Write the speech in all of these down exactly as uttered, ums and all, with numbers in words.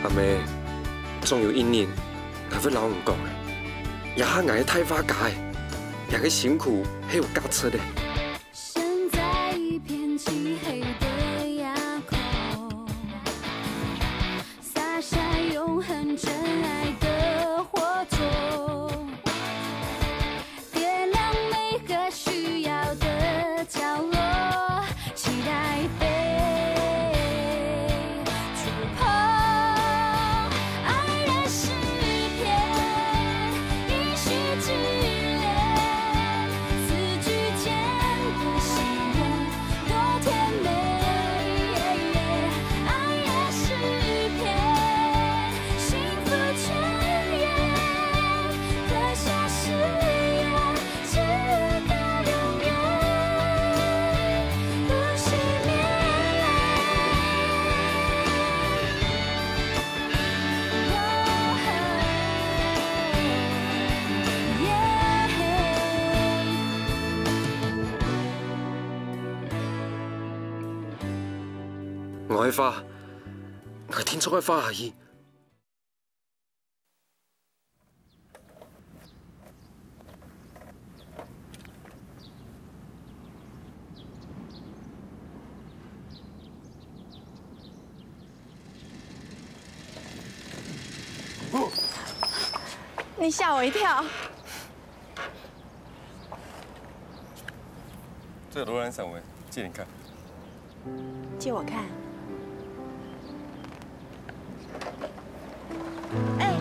阿姆，總有一日，𠊎會摎你講个，這下𠊎个大畫家个，這个辛苦係有價值个。 𠊎个畫，𠊎定著愛畫下去。 你吓我一跳。这个罗兰散文借你看。 借我看。哎，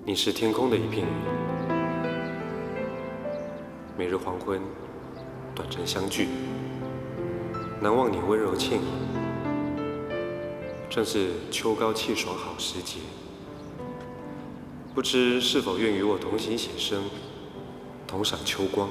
你是天空的一片云，每日黄昏，短暂相聚，难忘你温柔倩影，正是秋高气爽好时节。不知是否愿与我同行写生，同赏秋光？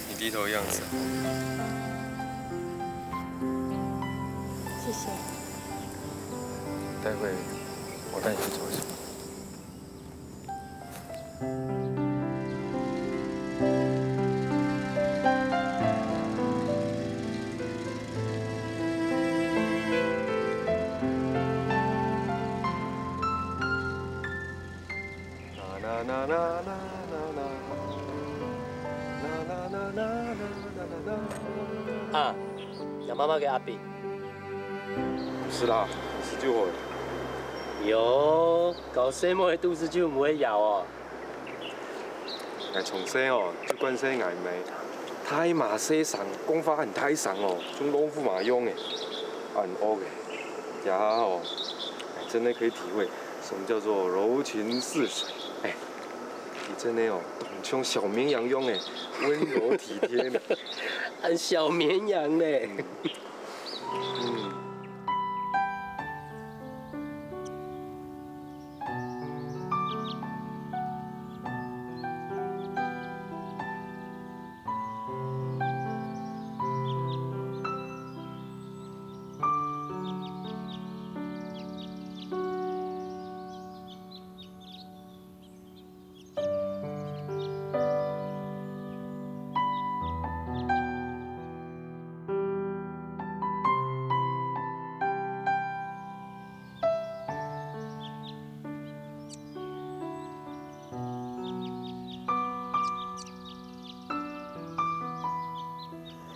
你低头的样子。谢谢。待会我带你去走一走。 啊，你妈妈个阿伯。不是啦，你是救火的。哟，搞什么的肚子就不会咬哦。 𠊎從細哦，就慣勢𠊎姆大嫲細聲，講話很大聲哦，像老虎嫲樣誒，很惡誒。這下哦，哎，真的可以體會什麼叫做柔情似水。哎，你真的哦，像小綿羊樣誒，溫柔體貼呢。很小綿羊呢。嗯。嗯。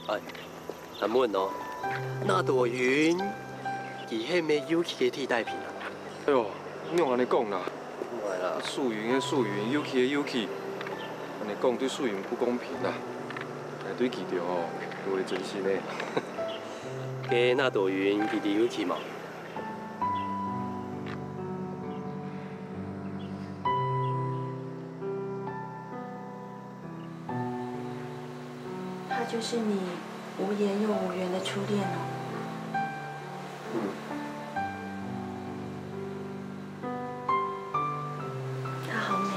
哎，難問哦，那朵雲，佢係毋係Yuki个替代品啊？哎喲，你仰恁樣講啦？毋係啦。素雲个素雲，Yuki个Yuki，恁樣講對素雲不公平啦。哎，對佢兜哦，都會真心个。該那朵雲，佢知Yuki無？ 他就是你无颜又无缘的初恋哦。嗯，她好美。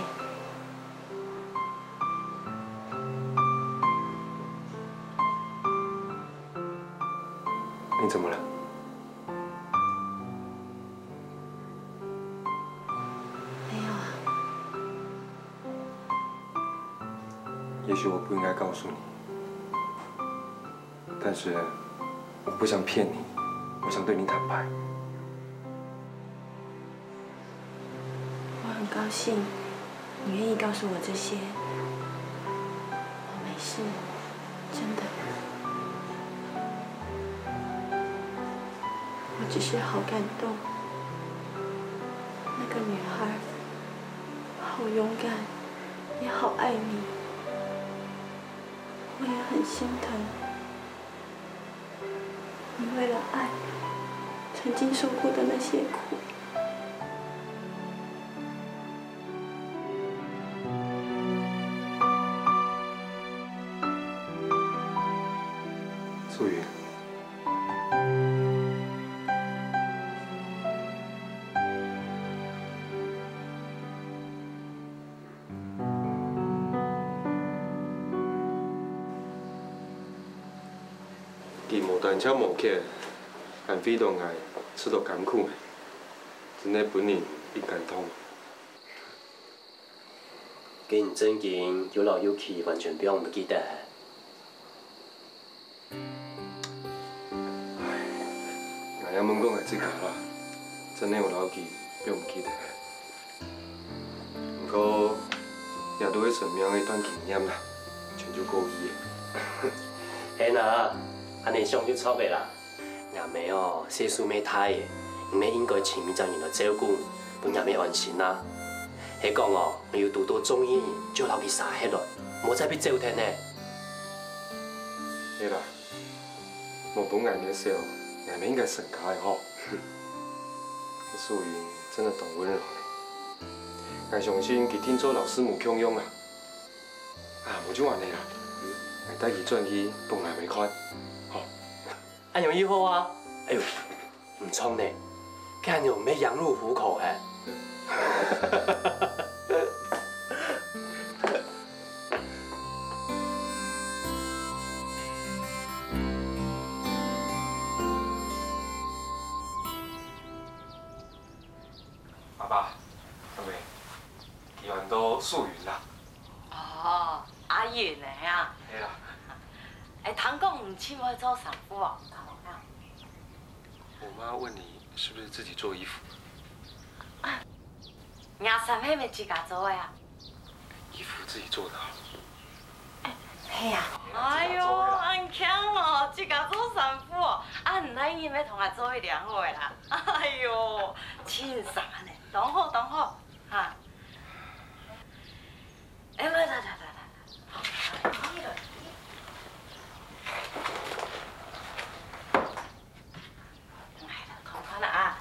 你怎么了？没有啊。也许我不应该告诉你，但是我不想骗你，我想对你坦白。我很高兴你愿意告诉我这些。我没事，真的。我只是好感动，那个女孩好勇敢，也好爱你。我也很心疼，你为了爱曾经受过的那些苦。素云，佢無單淨無缺，還為著𠊎受到艱苦，真个分人一感動。 該你正經又老又氣，完全放毋記得。𠊎也問過𠊎自家啦，真个有老氣，放毋記得。毋過，這都係生命个一段經驗啦，全就過去了。係啊，恁仔想就著个啦。 若姆哦，歲數乜大了，你乜應該尋一隻人來照顧，分若姆安心啊。係講哦，你有堵著中意人，就摎佢續忒來，莫再分走忒呢。係啦，無分𠊎姆愁，𠊎姆應該成家个吼。素云真个當溫柔呢。𠊎相信佢定著摎師母共樣啊。啊，無就恁仔啦，𠊎帶佢轉去分𠊎姆看，吼。 恁樣又好啊！哎喲，毋著呢，該恁樣乜羊入虎口嘿。爸爸，阿姆，佢安到素云啦。哦，阿云仔啊。係啦。哎，聽講你盡會做衫褲哦？ 我媽問你是不是自己做衣服？若衫係毋係自家做个啊？衣服自己做的啊？係啊。哎喲，恁慶哦，自家做衫褲哦！啊，你哪日乜同𠊎做一領好个啦？哎喲，盡爽呢，當好當好，哈。哎，來來來來來。 看看啊。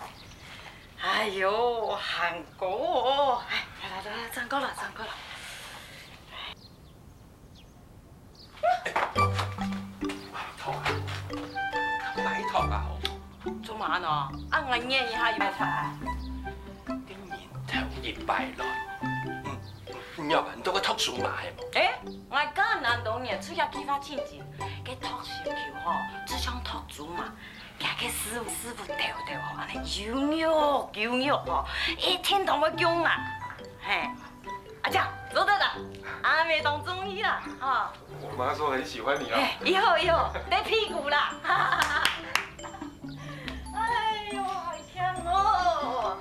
哎喲，還高哦！哎，來來來，轉過來，轉過來。拜託啊，拜託啊！做麼个呢？啊，𠊎捏一下又會壞？你年頭一擺來，嗯，你有看到个讀書嘛係無？哎，𠊎教恁多年，出去計畫親情，該讀心球吼，就像讀書嘛。 佢个師傅師傅兜兜吼，恁仔有肉有肉吼，一定當會降啊！嘿，阿姐，做得啦，阿姆當中意啦，哈。我媽說很喜歡你啊。哎，以後以後，得屁股啦！哎喲，還慶哦！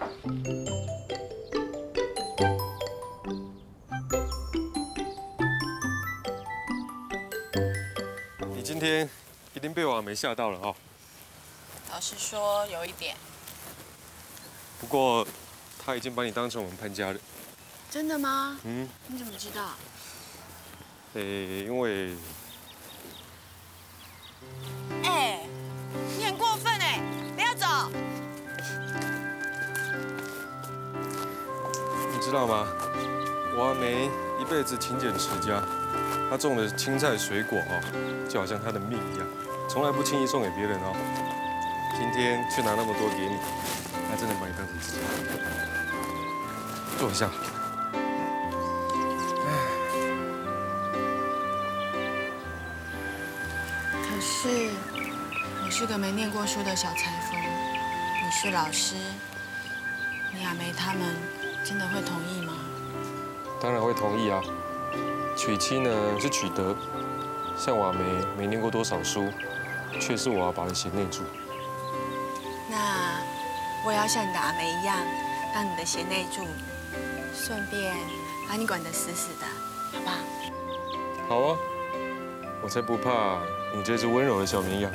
你今天一定被我阿姆嚇到了哦。老實說，有一點。不過，她已經把你當成我們潘家人。真的嗎？嗯，你怎麼知道？誒，因為哎，你很過分哎！不要走！你知道嗎？我阿姆一輩子勤儉持家，她種的青菜水果哦，就好像她的命一樣。从来不轻易送给别人哦。今天却拿那么多给你，他真的把你当成自己人。坐一下。可是，我是个没念过书的小裁缝，你是老师，你阿梅他们真的会同意吗？当然会同意啊。娶妻呢是娶德，像我阿梅没念过多少书，却是我阿爸的贤内助。那我也要像你的阿梅一样，当你的贤内助，顺便把你管得死死的，好不好？好啊，我才不怕你这只温柔的小绵羊。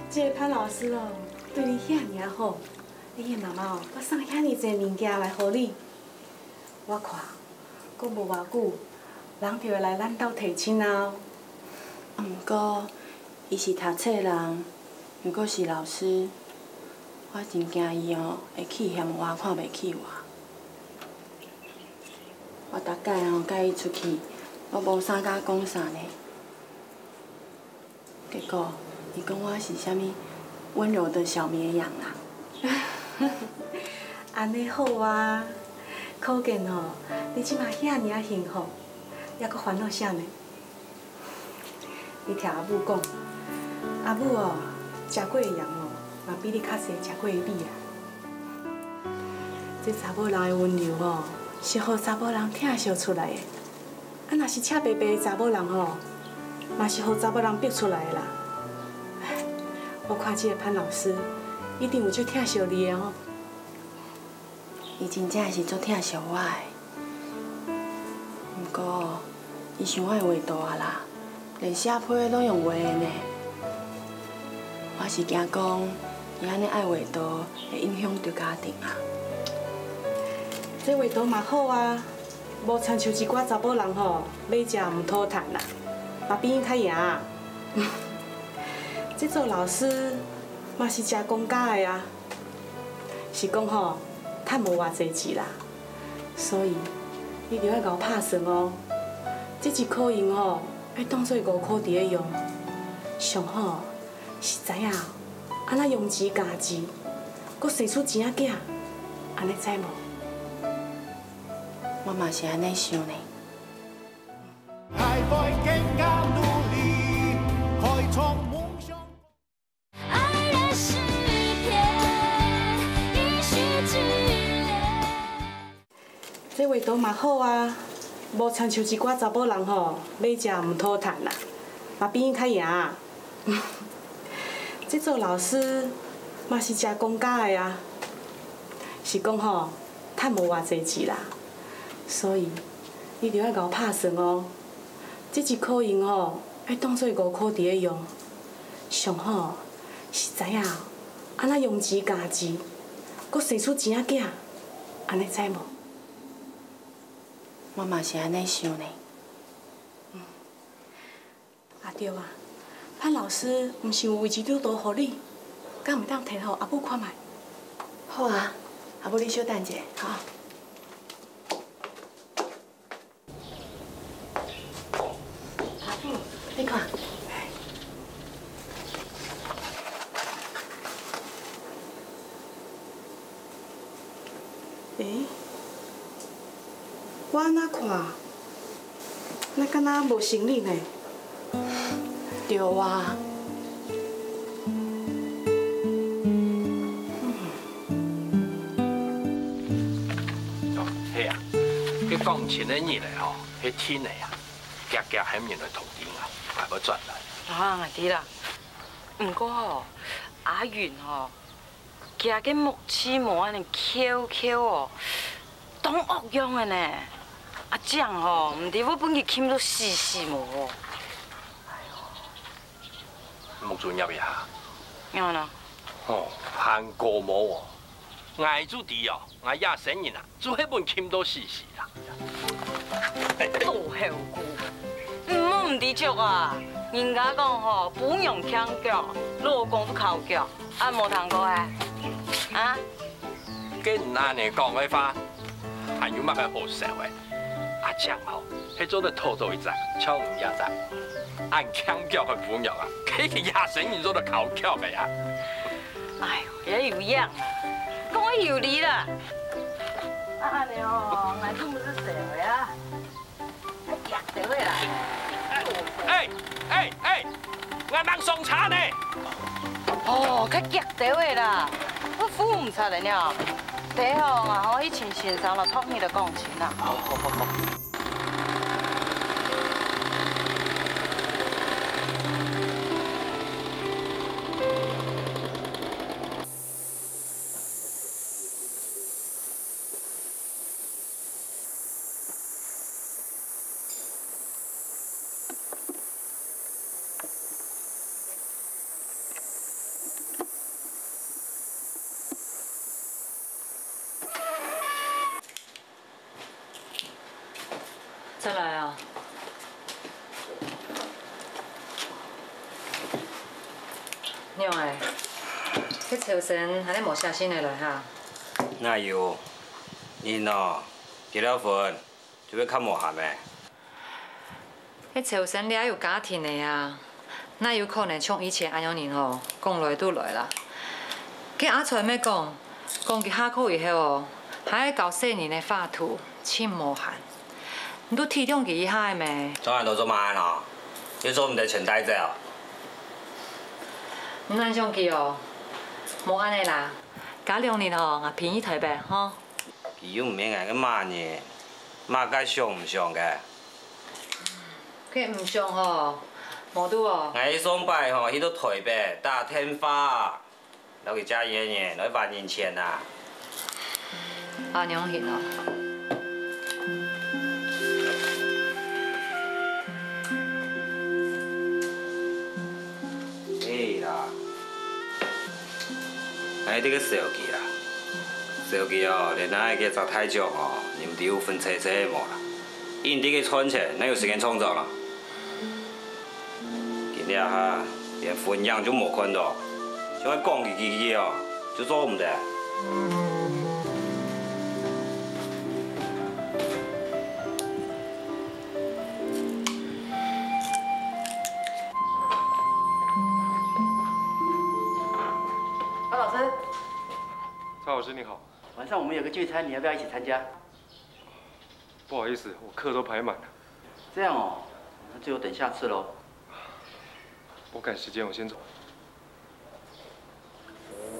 这个潘老师哦，对你遐尔好，你个妈妈哦，都送遐尔侪物件来予你。我看，过无偌久，人就会来咱兜提亲啊。毋过，伊是读冊人，又过是老师，我真惊伊哦，会棄嫌我，看袂起我。我逐改哦，佮伊出去，我无啥佮讲啥呢。 结果，伊讲我是啥物温柔的小绵羊啊。安尼好啊，可见吼，你即马遐尔幸福，抑阁烦恼啥呢？你听阿母讲，阿母哦，食过的盐哦，嘛比你较侪食过的米啊。这查某人的温柔哦，是予查某人疼惜出来的。 啊，若是赤白白的查某人吼，嘛是予查某人逼出来的啦。唉，我看这个潘老师一定有足疼惜你的哦。伊真正是足疼惜我的，毋过伊伤爱画图啊啦，连写批都用画的呢。我是惊讲，伊安尼爱画图，会影响着家庭啊。这画图嘛好啊， 无亲像一寡查某人吼，买食毋討趁啦，嘛比因较贏啊。这做老师嘛是食公家的啊，是讲吼，趁无偌济钱啦，所以你著愛共我拍算哦。这一箍银吼，愛當做五箍佇咧用，上好是知影安怎用錢加錢，閣生出錢仔囝，安尼知無？ 我嘛是安尼想呢。还会更加努力，开创梦想。爱的诗篇，一世之恋。这画图嘛好啊，无亲像一寡查某人吼，买食毋讨趁啦，嘛比因较贏啊。 这做老师嘛是食公家的啊，是讲吼，趁无偌济钱啦，所以你著爱共我拍算哦。这一箍银吼，爱当做五箍佇咧用，上好是知影安怎用钱加钱，阁生出钱仔囝，安尼知无？我嘛是安尼想呢。 啊，对啊，潘老师毋是有画一张图互你，敢毋当摕互阿母看覓？好啊，阿母你小等一下，吼。阿母，你看。 欸，我安怎看，哪敢若無生理呢？对啊。哦，嘿啊，去放钱的日来吼，迄天的啊，遽遽喊人来通知啊，还要转来。啊，我知啦。毋过吼，阿云吼， 佢个目珠毛安尼翹翹哦，當惡樣个呢。阿正吼，毋知會分佢欽到死死無哦。目珠捏一下。按呢？吼，還過無哦？𠊎就知哦，𠊎這生人啊，就係分欽到死死啦。老猴牯，毋好毋知足啊！人家講吼，餔娘輕腳，老公就巧腳，啊，無聽過欸？啊？該你恁樣講个話，還有麼个好笑个？阿強吼，係做得討著一隻像你這隻恁輕腳个餔娘啊，該个野生人做得巧腳个啊！哎喲，也有影啊，講个有理啦。啊，恁樣哦，𠊎真毋係笑个啊。 較遽兜仔啦。哎，哎，哎，𠊎吂上車呢。哦，較遽兜仔啦，𠊎扶毋掣了呢。等下哦，𠊎吼去請先生摎託兒來講親啊。好，好，好，好。 轉來啊！仰仔，該秋生還係無寫信仔來哈？哪有？人哦，結了婚， 就會較無閒咩？該秋生這有家庭个啊，哪有可能像以前恁樣人吼，講來就來啦？該阿財乜講，講佢下課以後哦，還愛教細人个畫圖，盡無閒。你都體諒佢一下仔咩？做恁多做麼个呢？又做毋得全帶走。你恁想佢哦？無恁仔啦，加兩日吼，𠊎陪佢去臺北吼。 佢又毋係𠊎个麼人，麼个想毋想个？該毋想吼，無就哦。𠊎上擺吼去到臺北打電話，摎佢借一個月來還人錢啊。恁樣形哦。哎啦。 𠊎這個小氣啦，小氣哦，連𠊎這隻大將哦，你毋知有分車車無啦？因為這個賺錢，哪有時間創造啦？今這下連份量就無看到，想愛講佢幾句哦，就做毋得。 高老师。蔡老师你好。晚上我们有个聚餐，你要不要一起参加？不好意思，我课都排满了。这样哦，那只有等下次喽。我赶时间，我先走。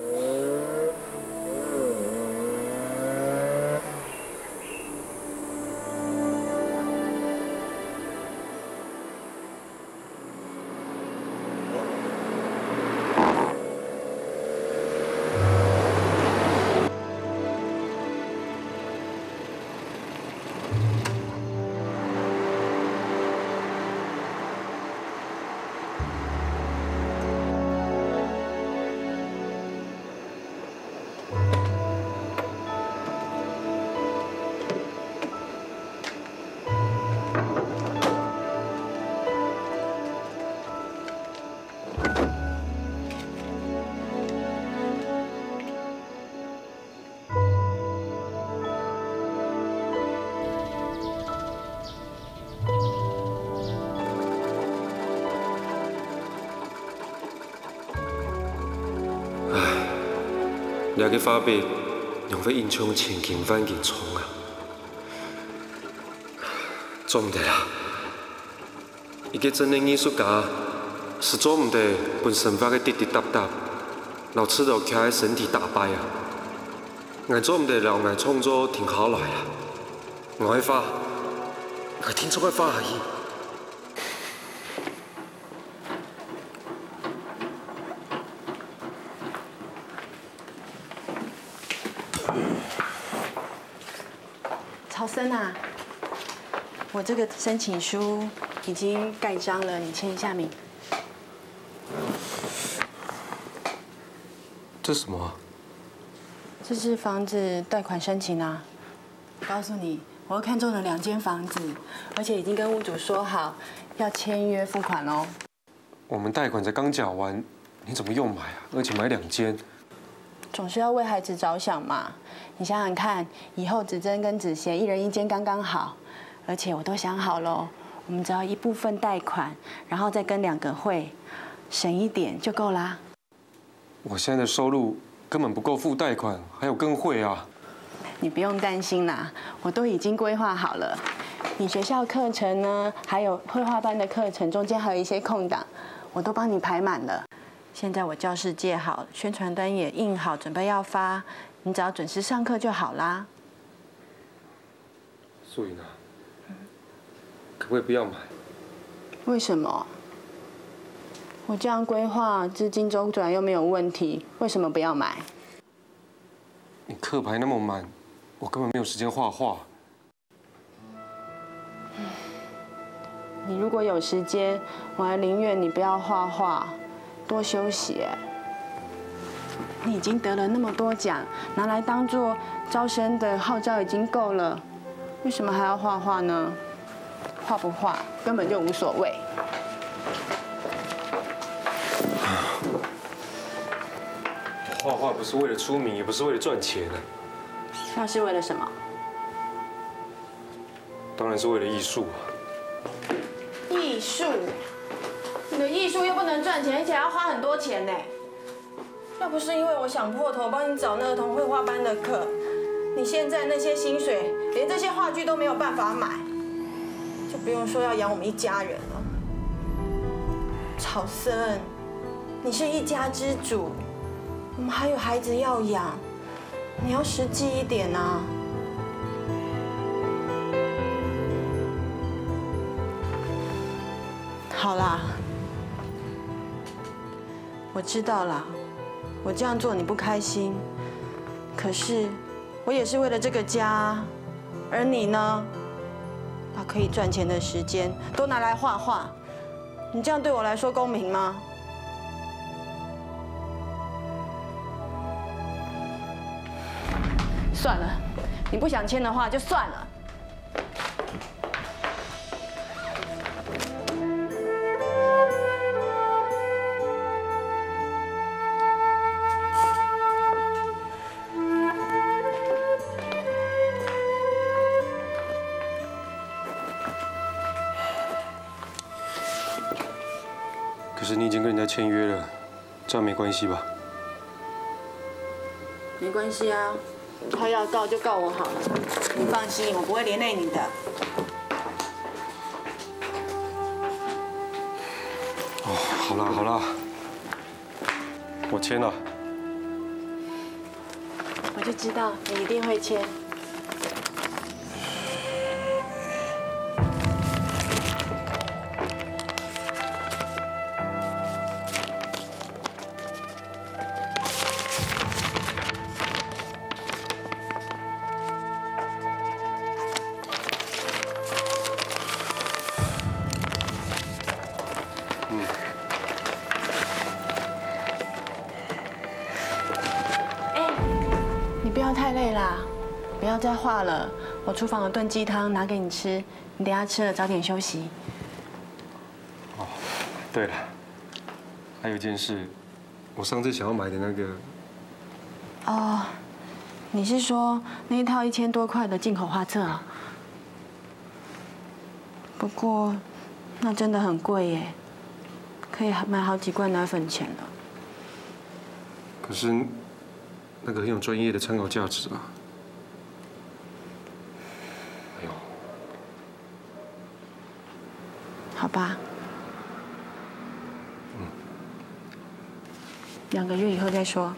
唉，這個畫筆仰會印像千金萬金重啊？做毋得啦！一個真个藝術家，係做毋得分生活个滴滴答答，摎赤佬徛个身體打敗啊！𠊎做毋得摎𠊎創作停下來啊！𠊎愛畫，𠊎定著愛畫下去！ 曹生啊，我這個申請書已經蓋章了，你簽一下名。這什麼啊？這是房子貸款申請啊。我告訴你，我又看中了兩間房子，而且已經跟屋主說好要簽約付款囉。我们贷款才刚缴完，你怎么又买啊？而且买两间。总是要为孩子着想嘛。你想想看，以后子珍跟子贤一人一间刚刚好，而且我都想好了，我们只要一部分贷款，然后再跟两个汇，省一点就够啦。我现在的收入根本不够付贷款，还有跟汇啊。你不用担心啦，我都已经规划好了。你学校课程呢，还有绘画班的课程中间还有一些空档，我都帮你排满了。现在我教室借好，宣传单也印好，准备要发，你只要准时上课就好啦。素云啊，可不可以不要买？为什么？我这样规划，资金周转又没有问题，为什么不要买？你课排那么满，我根本没有时间画画。你如果有时间，我还宁愿你不要画画，多休息。你已经得了那么多奖，拿来当做招生的号召已经够了，为什么还要画画呢？画不画根本就无所谓。画画不是为了出名，也不是为了赚钱啊。那是为了什么？当然是为了艺术啊。艺术？你的艺术又不能赚钱，而且还要花很多钱呢。要不是因为我想破头帮你找那个童绘画班的课，你现在那些薪水，连这些话剧都没有办法买，就不用说要养我们一家人了。草森，你是一家之主，我们还有孩子要养，你要实际一点啊。好啦，我知道啦，我这样做你不开心，可是我也是为了这个家啊。而你呢？把可以赚钱的时间都拿来画画，你这样对我来说公平吗？算了，你不想签的话就算了。可是你已经跟人家签约了，这样没关系吧？没关系啊，他要告就告我好了，你放心，我不会连累你的。哦，好啦好啦，我签了。我就知道你一定会签。哎，你不要太累啦，不要再画了。我厨房有炖鸡汤，拿给你吃，你等下吃了早点休息。哦，对了，还有一件事，我上次想要买的那个。哦，你是说那一套一千多块的进口画册啊？不过那真的很贵耶，可以买好几罐奶粉钱了。可是那个很有专业的参考价值啊。哎呦，好吧。两个月以后再说。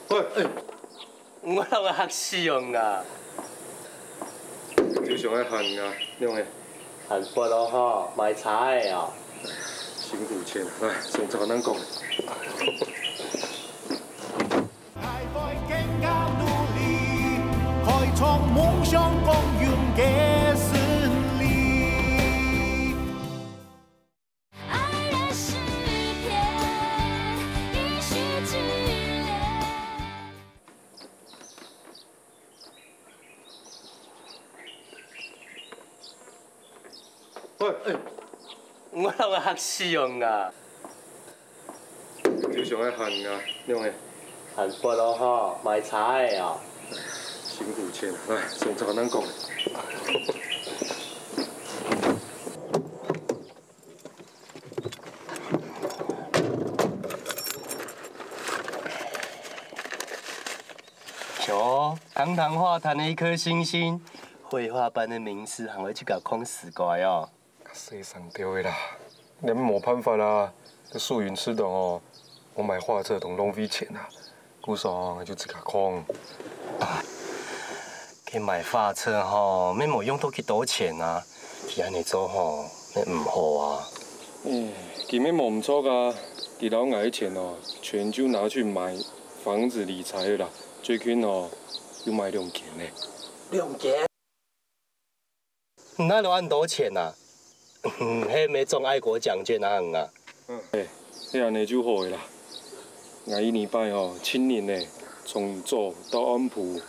喂，哎，我摎你嚇死哦啊！就想愛喊啊，仰仔？喊佛咯吼，買茶个哦。辛苦錢啊，來，上車咱講。開會更加努力，開創夢想共榮个勝利。 喂，哎，我摎你嚇死哦啊！就想愛喊啊，仰仔？喊佛咯吼，買茶个哦。辛苦錢啊，來，上車咱講。 瞧，堂堂畫壇个一顆星星，繪畫班个名師還會自家囥死怪哦。細聲兜仔啦，你無辦法啊，這素雲知道哦，𠊎買畫冊當浪費錢啊，故所𠊎就自家囥。啊，去買畫冊吼，乜無用到幾多錢啊，佢恁仔做吼，乜毋好啊。嗯，佢乜無毋著啊，佢摎𠊎个錢哦，全就拿去買房子理財个啦。 最近哦，又買兩間呢。兩間？哪有恁多錢啊？係毋係中愛國獎券啊？嗯，哎，係恁仔就好个啦。𠊎一禮拜哦，七日呢，從早到暗晡，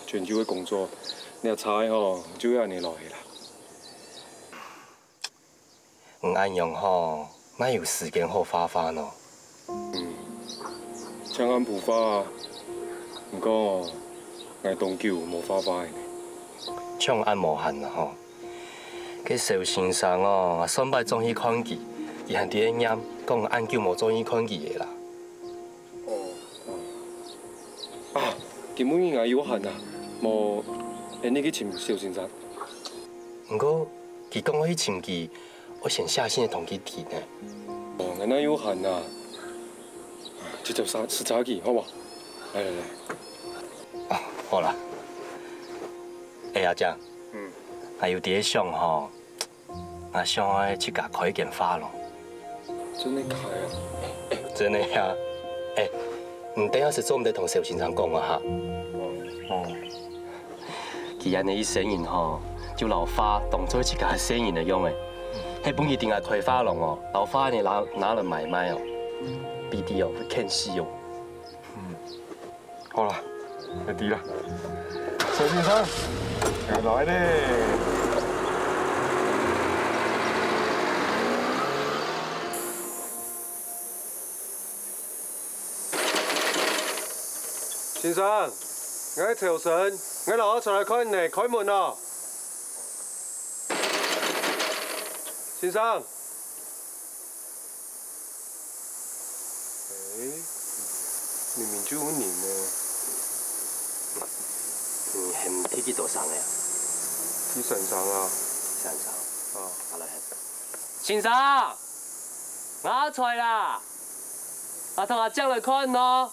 全就愛工作，這差哦，就係恁仔來个啦。 你恁樣吼，哪有時間好畫畫呢？嗯，像恁樣畫啊，毋過哦，𠊎當久無畫畫个呢。像恁無閒啊吼，該蕭先生哦，𠊎上擺正去看佢，佢還在該念，講恁久無正去看佢个啦。 哦，哦。啊，今晡日𠊎有閒啊，無，𫣆俚去尋蕭先生。毋過，佢講愛去尋佢，愛先寫信同佢提呢。哦，𠊎哪有閒啊？直接駛，駛車去，好無？來來來。啊，好啦。哎，阿江，嗯。𠊎有在想吼， 𠊎想愛自家開一間畫廊。真个假个啊？真个啊！哎，你等下係做毋得同蕭先生講啊哈。哦。佢恁仔一生人吼，就摎畫當做自家个生人个樣仔。係分佢定下開畫廊哦，摎畫呢拿，拿來買賣哦，必定哦，會欠死哦。嗯。 好啦，快啲啦。蕭先生，𠊎來咧。先生，𠊎係朝晨，𠊎摎阿財來看你，開門哦。先生。 欸，明明就有人呢。你喊第幾多聲个啊？第三聲啊。第三聲。啊。好來喊。先生，𠊎阿財啦，阿同阿靚來看哦。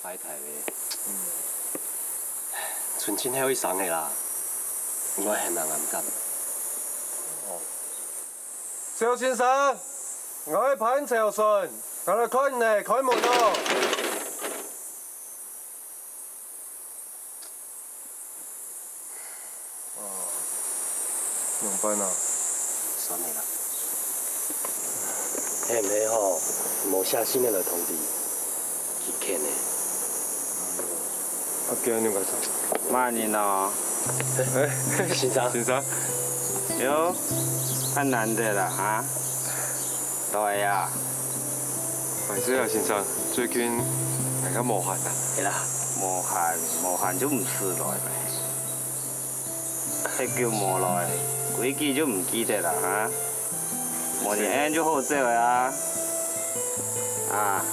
拜託咧。嗯。賰盡後一聲个啦，𠊎還蠻敢。哦。蕭先生，𠊎係潘朝順，𠊎來看你，開門哦。哦，仰般啊？算了啦。係毋係吼，無寫信个來通知，佢譴个。啊，今日个啥？麼人哦？欸，先生。先生。喲，恁難得啦，哈？來啊。歹勢啊，先生，最近𠊎較無閒啊。係啦，無閒，無閒就毋使來咩。 係久無來，規矩就毋記得啦，哈？無你恁就好走个啊！啊，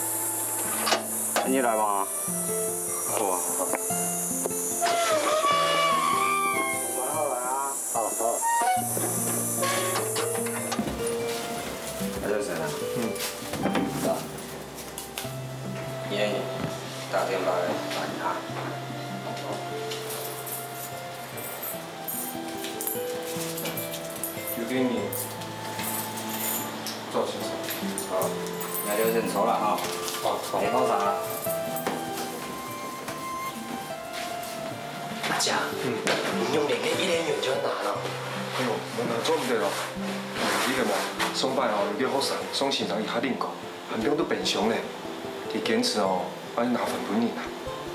恁樣來無？好啊，好啊。好，好。那就行了。嗯。啊。你打電坐，先生。好，那就先坐了哈。哦，好。先坐下。阿姐，嗯。你用這個一千元就拿了。哎喲，無拿做毋得咯。你知無？上擺哦，有個學生送先生一下零工，還放到冰箱呢。佢堅持哦，愛拿還分人啊。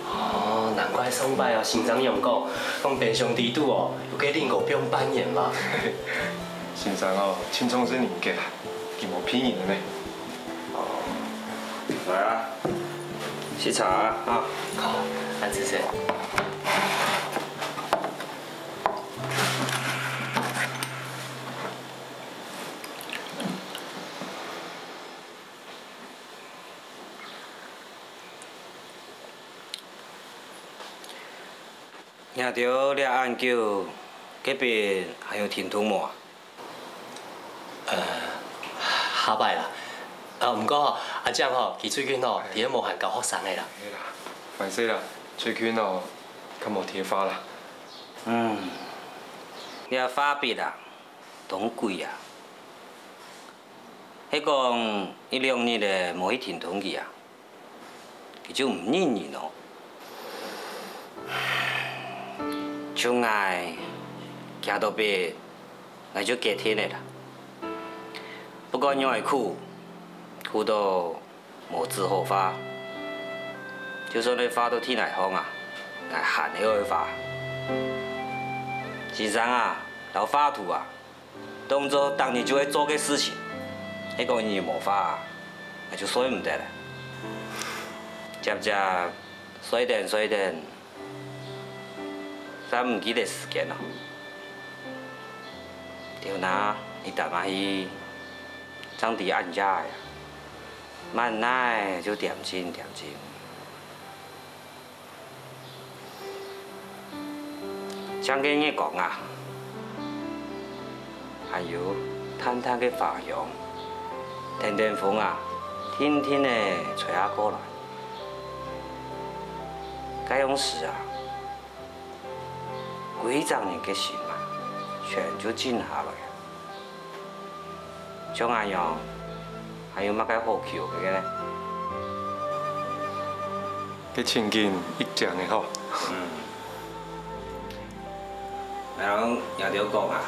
哦，難怪上擺哦，先生有講，講冰箱底肚哦，有個零工放半年嘛。先生哦，盡重視人格啊。 佢無騙人个咩？哦，來啊，食茶啊。啊，好，恁仔細。 你兜徛恁久，該片還有停動無啊？呃，下擺啦。呃，毋過阿江吼，佢最近吼，佢也無閒教學生个啦。係啦，壞勢啦，最近哦，較無在畫啦。嗯，這畫筆啊，當貴啊。係講一兩日仔無去停動佢啊， 佢就毋認人哦。像𠊎，行到別，𠊎就決定了啦。不管仰仔苦，苦到無紙好畫，就算係畫到地泥項啊，𠊎還係愛畫。先生啊，摎畫圖啊， 當做逐日就愛做个事情，係講日日無畫，𠊎就睡毋得了。漸漸睡等睡等，正毋記得時間咯。頭那一打啊去，正知恁夜了，滿哪就恬靜恬靜。 像該月光啊，還有淡淡个花香，跈等風啊，定定仔吹啊過來。該央時啊，歸隻人个心啊，全就靜下來。 像恁樣，還有麼个好求个呢？該情景一定个吼。嗯。𠊎摎若兜講啊，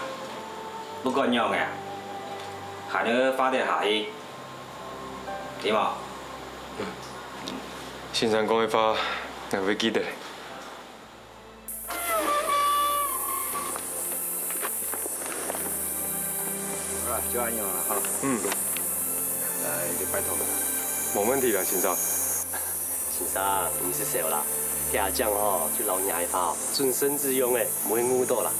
不管仰仔啊，還愛畫得下去，著無？先生講个話，𠊎會記得。 好啦，就恁樣啦哈。嗯。來，就拜託你啦。無問題啦，先生。先生，你毋使愁啦，該阿江吼，就摎若个畫哦，準生準用个，毋會誤著啦。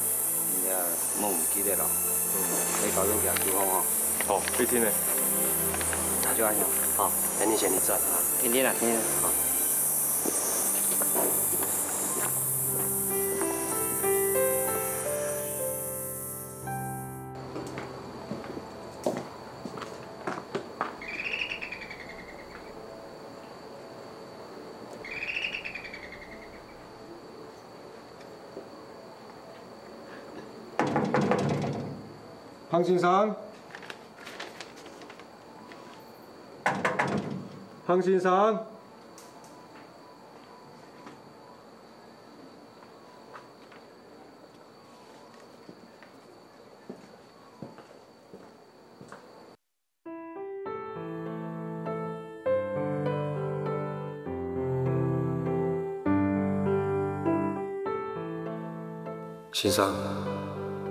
你啊，莫毋記得咯。嗯。你保重自家健康哦。好，一定个。那就恁樣。好，等你先去轉啊。一定啦，一定啦。好。 彭先生，彭先生。先生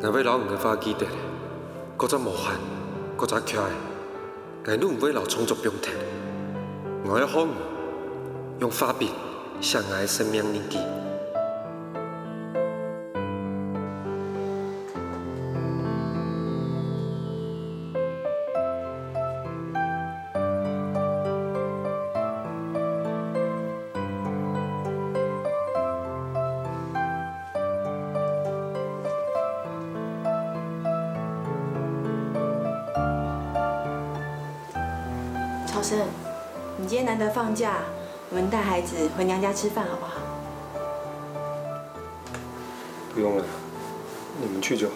，𠊎會摎你个話記得，過隻無閒，過隻𤸁，𠊎都毋會摎創作放忒。𠊎愛學你，用畫筆寫𠊎个生命日記。 朝生，你今天難得放假，我們帶孩子回娘家吃飯好不好？不用了，你們去就好。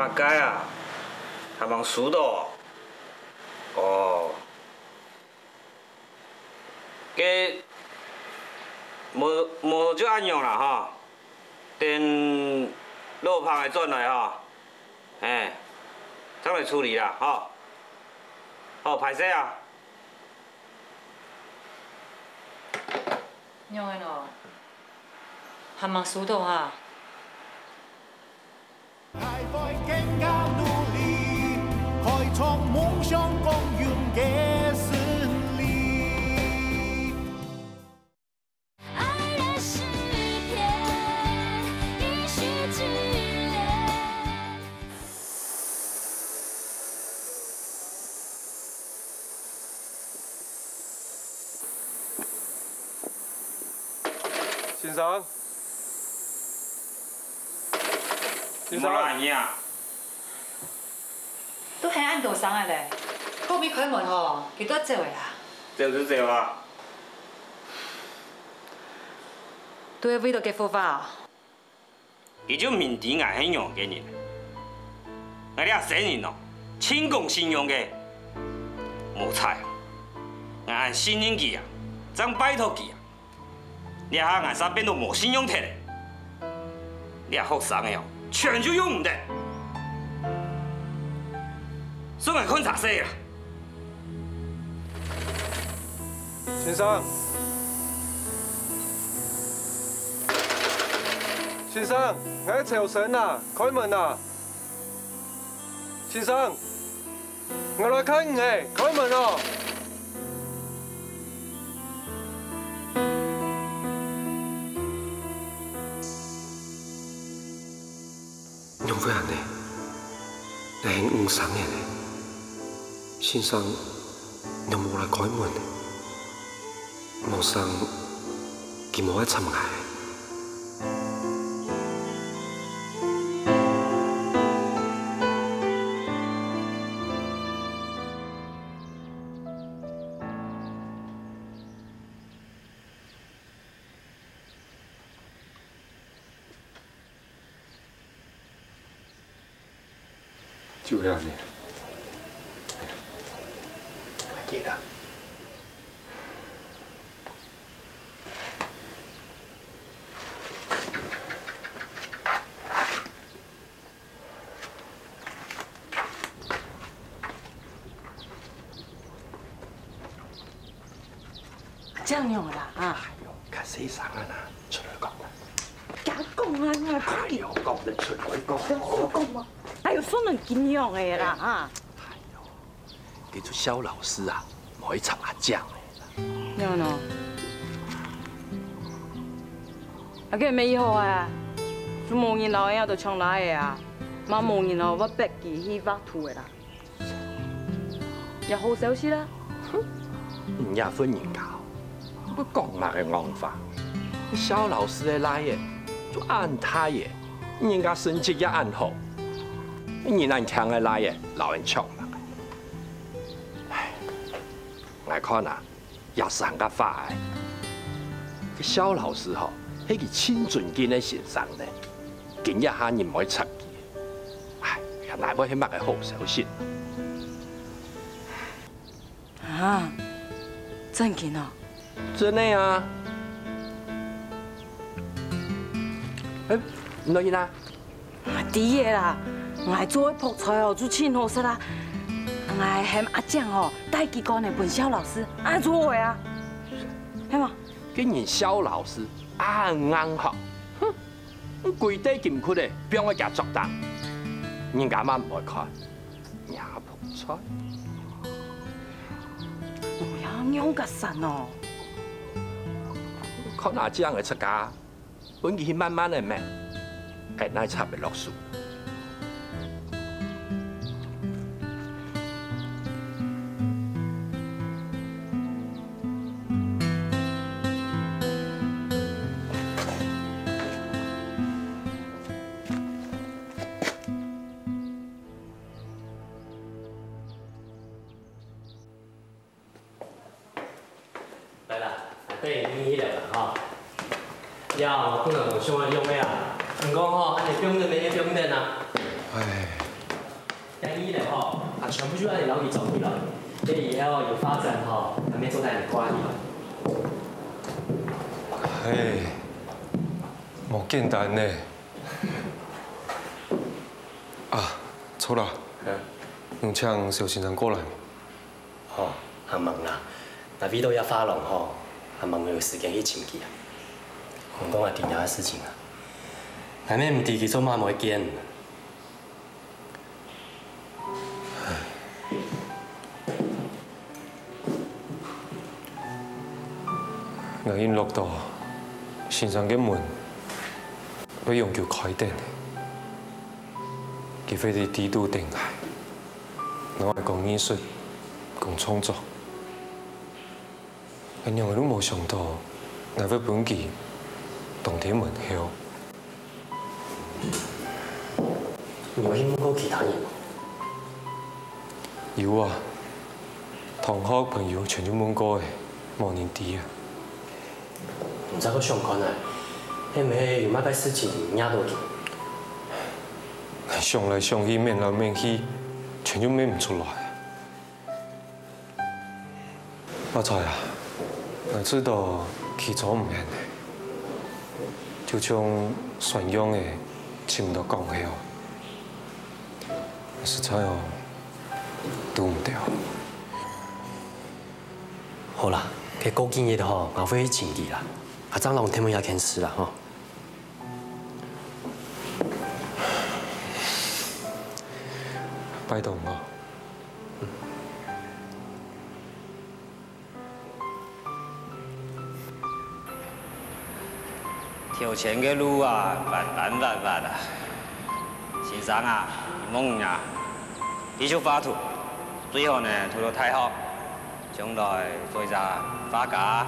麼个啊？還吂收到哦？哦，該無無就恁樣啦吼，等老闆仔轉來吼，嘿，正來處理啦吼。好，歹勢啊。 仰般哦？還吂收到哈？先生，先生，你無來啊？都喊恁多聲仔咧，還無開門吼，佢都走咧啊？走就走啊！都係為著該幅畫哦。 佢就明知𠊎係仰个人。𠊎這生人哦，盡講信用个。無彩，𠊎恁信任佢啊，正拜託佢啊，這下𠊎煞變到無信用忒咧。這學生仔哦，全就用毋得。算𠊎看差勢啊！ 先生，先生，𠊎係秋生啊，開門啊！先生，𠊎來看你係，開門哦！仰會恁呢？𠊎係你生人呢，先生 仰無來開門呢？無成，佢無愛插𠊎。 就恁呢。快點啊！恁樣啦啊！哎喲，較細聲啊啦，出來講啦。 驚講啊，𠊎看佢。哎喲，講得出來講。好講嘛。哎喲，算人恁樣个啦，哈。哎喲，佢就蕭老師啊，無愛插阿靚个啦。仰呢？啊，該無以後啊，就無人摎𠊎兜搶倈仔啊，嘛無人哦，會逼佢去畫圖个啦。 也好消息啦。哼，你這份人家哦，會講麼个戇話？蕭老師个倈仔就恁大仔，人家成績也恁好，你恁靚个倈仔摎人搶麼个？唉，𠊎看啊， 這生个畫仔，該蕭老師吼，係佢盡尊敬个先生呢，今這下人無愛插佢，唉，這哪會係麼个好消息？啊，正經哦？真个啊！哎，你來啊！ 𠊎知个啦，𠊎做个覆菜哦，就盡好食啦。𠊎喊阿靚哦，帶幾罐仔分蕭老師，恁就好个啊，係無？該人蕭老師恁硬殼，哼，歸袋金窟仔放在厥桌頂，人家嘛毋會看，若覆菜。無要仰結煞哦。看阿靚个自家。 分佢去慢慢仔搣，𠊎哪插得落手。 來啦，𠊎帶你去了啦吼。呀，𠊎本來無想愛用个啊，毋過吼，恁樣放等乜愛放等啊。唉，該一樓吼，啊，全部就愛你老弟走起來。這以後有發展吼，還沒做在你掛起來。嘿，無簡單呢。啊，著啦，嗯。你請小先生過來。哦，還吂啦，𠊎為著這畫廊吼，還吂有時間去尋佢啊。毋過𠊎知你个事情啊，𠊎乜毋知佢做麼無會見。 𠊎一落到先生个門，會用腳開等，佢會在底肚等𠊎，摎𠊎講藝術，講創作。 𠊎仰會都無想到，𠊎會分佢擋在門口。你有去問過其他人無？有啊，同學朋友全部問過咧，無人知啊。毋再過想看啊，係毋係有麼个事情惹到佢？想來想去，愐來愐去，全部愐毋出來。 阿財啊，𠊎知道佢做毋得，就像船樣仔尋毋到港口，實在哦，堵毋著。好啦，該過幾日吼，𠊎會去尋佢啦，啊，正摎你談論這件事啦吼。拜託哦。 投錢个路啊，彎彎斡斡啊。先生啊，你望你啊，繼續畫圖，最好呢讀到大學，將來做一隻畫家。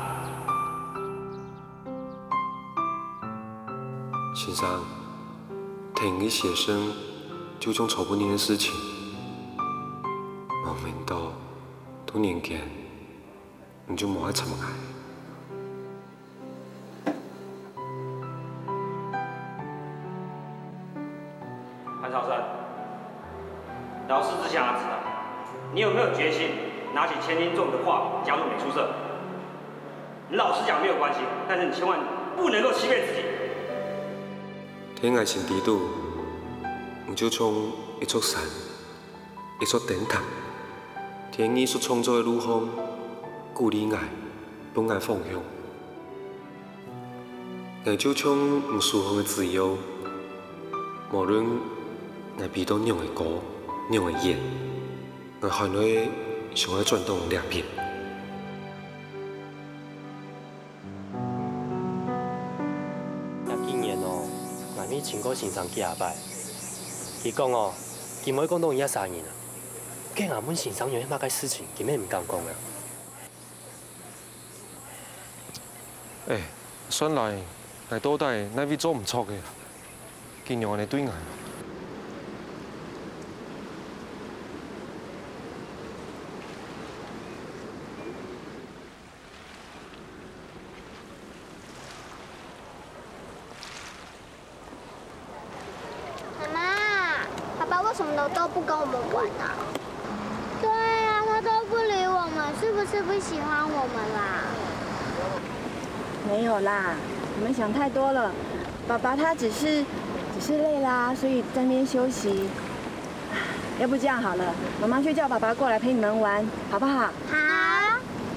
先生，聽你寫生就像錯不人个事情，無愐到，突然間 你就莫愛插𠊎。潘少生，老師只想要知道，你有沒有決心拿起千斤重的畫筆加入美術社？你老實講沒有關係，但是你千萬不能夠欺騙自己。在𠊎心底肚，你就像一座山， 一座燈塔，在藝術創作个路項，鼓勵𠊎，分𠊎方向。𠊎就像你手項个紙鷂，無論𠊎飛到仰仔高，仰仔遠，𠊎還會想愛轉到你這片。 這幾年哦，𠊎乜尋過先生幾下擺。佢講哦，佢毋會講到你這儕人啊。該𠊎問先生有麼个事情，佢乜毋敢講啊。哎，算來，𠊎到底哪位做毋著个啊？佢仰恁樣對𠊎？ 媽媽，爸爸為什麼都不跟我們玩啊？對啊，他都不理我們，是不是不喜歡我們啦？沒有啦，你們想太多了。爸爸他只是，只是累啦，所以在那邊休息。要不這樣好了，媽媽去叫爸爸過來陪你們玩，好不好？好。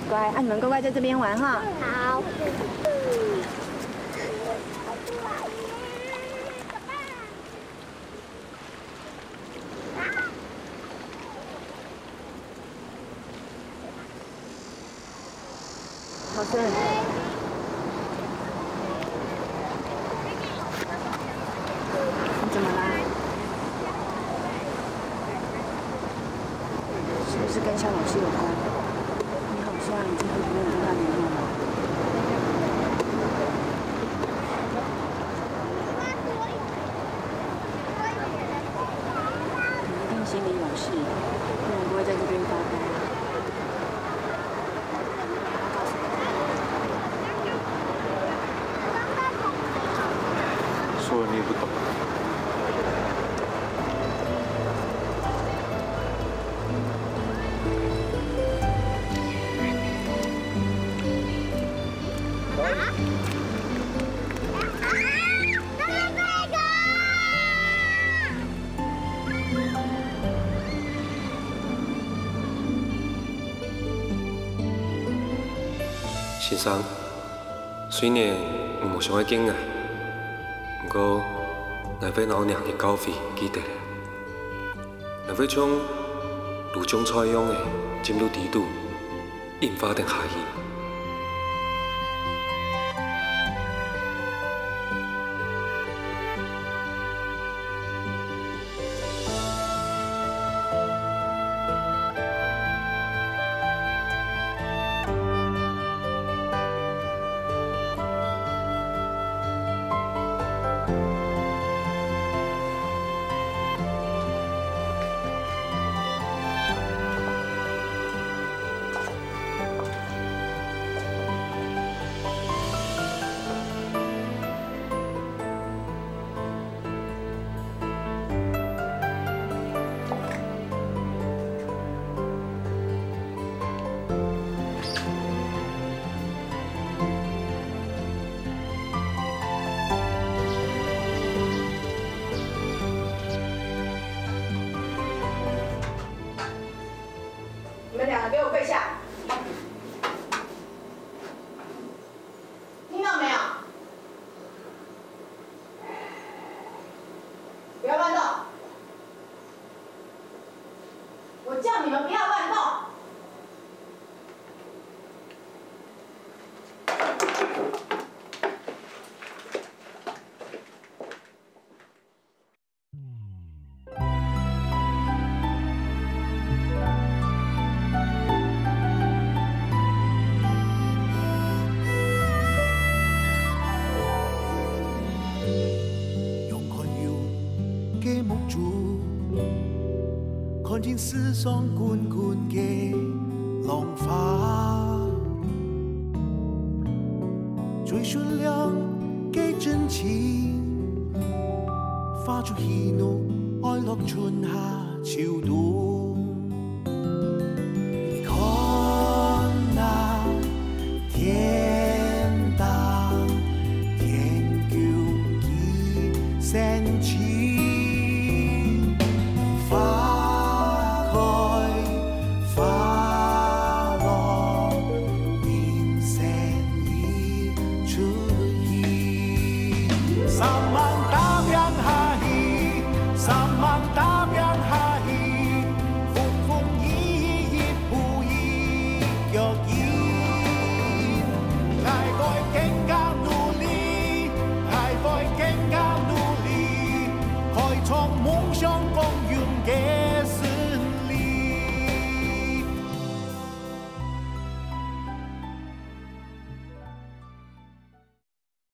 乖，啊，你們乖乖在這邊玩哈。好。好生，你怎麼啦？是不是跟蕭老師有關？你好像已經很久沒有跟他聯絡了。 你一定心裡有事，不然不會在這邊發呆。說了你也不懂。先生，雖然你無想愛見𠊎，毋過𠊎會摎你个教誨記得。𠊎會像露種菜樣仔浸入水肚， 硬化等下去。你们两个给我跪下！听到没有？不要乱动！我叫你们不要乱动！ 用寬容个目珠，看見世上滾滾个浪花，最純良个真情，化作喜怒哀樂春夏秋冬。